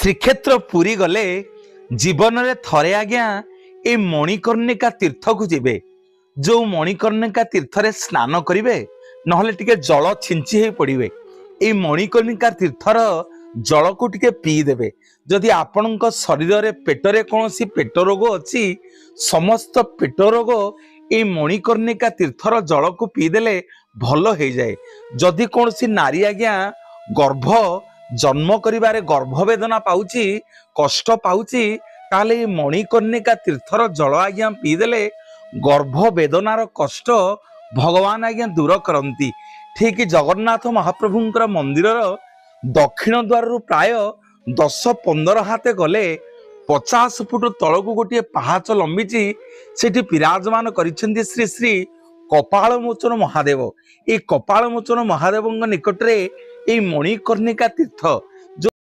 ଶ୍ରୀକ୍ଷେତ୍ର ପୁରୀ ଗଲେ ଜୀବନରେ ଥରେ ଆଜ୍ଞା ଏଇ ମଣିକର୍ଣ୍ଣିକା ତୀର୍ଥକୁ ଯିବେ। ଯୋଉ ମଣିକର୍ଣ୍ଣିକା ତୀର୍ଥରେ ସ୍ନାନ କରିବେ, ନହେଲେ ଟିକେ ଜଳ ଛିଞ୍ଚି ହେଇ ପଡ଼ିବେ। ଏଇ ମଣିକର୍ଣ୍ଣିକା ତୀର୍ଥର ଜଳକୁ ଟିକେ ପିଇଦେବେ। ଯଦି ଆପଣଙ୍କ ଶରୀରରେ ପେଟରେ କୌଣସି ପେଟ ରୋଗ ଅଛି, ସମସ୍ତ ପେଟ ରୋଗ ଏଇ ମଣିକର୍ଣ୍ଣିକା ତୀର୍ଥର ଜଳକୁ ପିଇଦେଲେ ଭଲ ହେଇଯାଏ। ଯଦି କୌଣସି ନାରୀ ଆଜ୍ଞା ଗର୍ଭ ଜନ୍ମ କରିବାରେ ଗର୍ଭ ବେଦନା ପାଉଛି, କଷ୍ଟ ପାଉଛି, ତାହେଲେ ଏଇ ମଣିକର୍ଣ୍ଣିକା ତୀର୍ଥର ଜଳ ଆଜ୍ଞା ପିଇଦେଲେ ଗର୍ଭ ବେଦନାର କଷ୍ଟ ଭଗବାନ ଆଜ୍ଞା ଦୂର କରନ୍ତି। ଠିକ ଜଗନ୍ନାଥ ମହାପ୍ରଭୁଙ୍କର ମନ୍ଦିରର ଦକ୍ଷିଣ ଦ୍ୱାରରୁ ପ୍ରାୟ 10-15 ହାତେ ଗଲେ 50 ଫୁଟ ତଳକୁ ଗୋଟିଏ ପାହାଚ ଲମ୍ବିଛି। ସେଠି ବିରାଜମାନ କରିଛନ୍ତି ଶ୍ରୀ ଶ୍ରୀ କପାଳମୋଚନ ମହାଦେବ। ଏଇ କପାଳମୋଚନ ମହାଦେବଙ୍କ ନିକଟରେ ଏଇ ମଣିକର୍ଣ୍ଣିକା ତୀର୍ଥ।